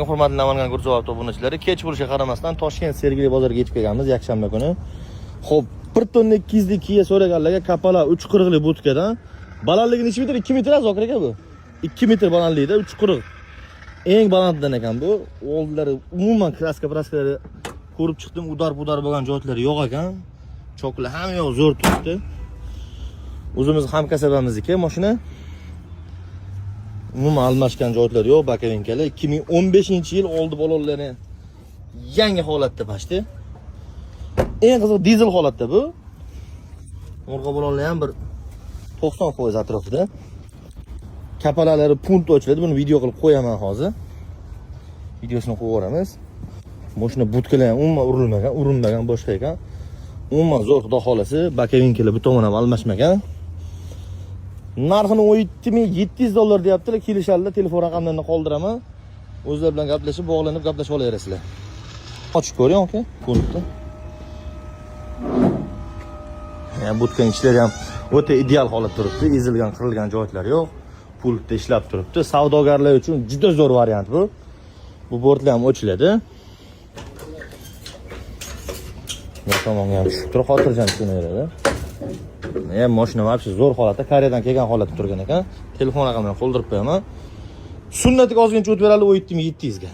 Hurmatli Namangan Gurjov obunachilari, kech bo'lishiga qaramasdan Toshkent Sergeli bozoriga yetib kelganmiz yakshanba kuni. Xo'p, 1 tonna 200 lik Kia so'raganlarga Kapala 340 lik budkadan. Balandligi necha metr? 2 metr, Zokir aka bu. 2 metr balandlikda 340. Eng balandidan ekan bu. Oldilari umuman краска praskalari ko'rib chiqdim, удар-pudar bo'lgan joylari yo'q ekan. Choklar hamma yoq zo'r turibdi. O'zimiz hamkasabamizniki mashina. Umuman almashgan joylari yo'q, боковинка lar. 2015-yil oldi balonlari yangi holatda почти. Eng qizig'i, dizel holatda bu. Orqa balonlar ham bir 90% atrofida. Kapalalari пункт ochiladi. Buni video qilib qo'yaman hozir. Videosini qo'yib yuboramiz. Mashina budkalar ham umuman urilmagan, urinmagan boshqa ekan. Umuman zo'r, xudo xolasi, боковинка lar bu tomon ham almashmagan. Narxini 17 700 dollar deyaptilar. Kelishadilar, telefon raqamlarini qoldiraman. O'zlari bilan gaplashib, bog'lanib gaplashib olaverasizlar. Ochib ko'ring, aka, pultni. Ya, budkaning ichlari ham o'ta ideal holatda turibdi. Ezilgan, qirilgan joylari yo'q. Pultda ishlab turibdi. Savdogarlar uchun juda zo'r variant bu. Bu bortlar ham ochiladi. Bu tomonga ham tushib turib, xotirjam tushaveradi. Ya, mashina вообще zo'r holatda, Koreyadan kelgan holatda turgan ekan. Telefon raqamini qoldirib qo'yaman. Sunnatiga ozgincha o'tib beradi 17 700 ga.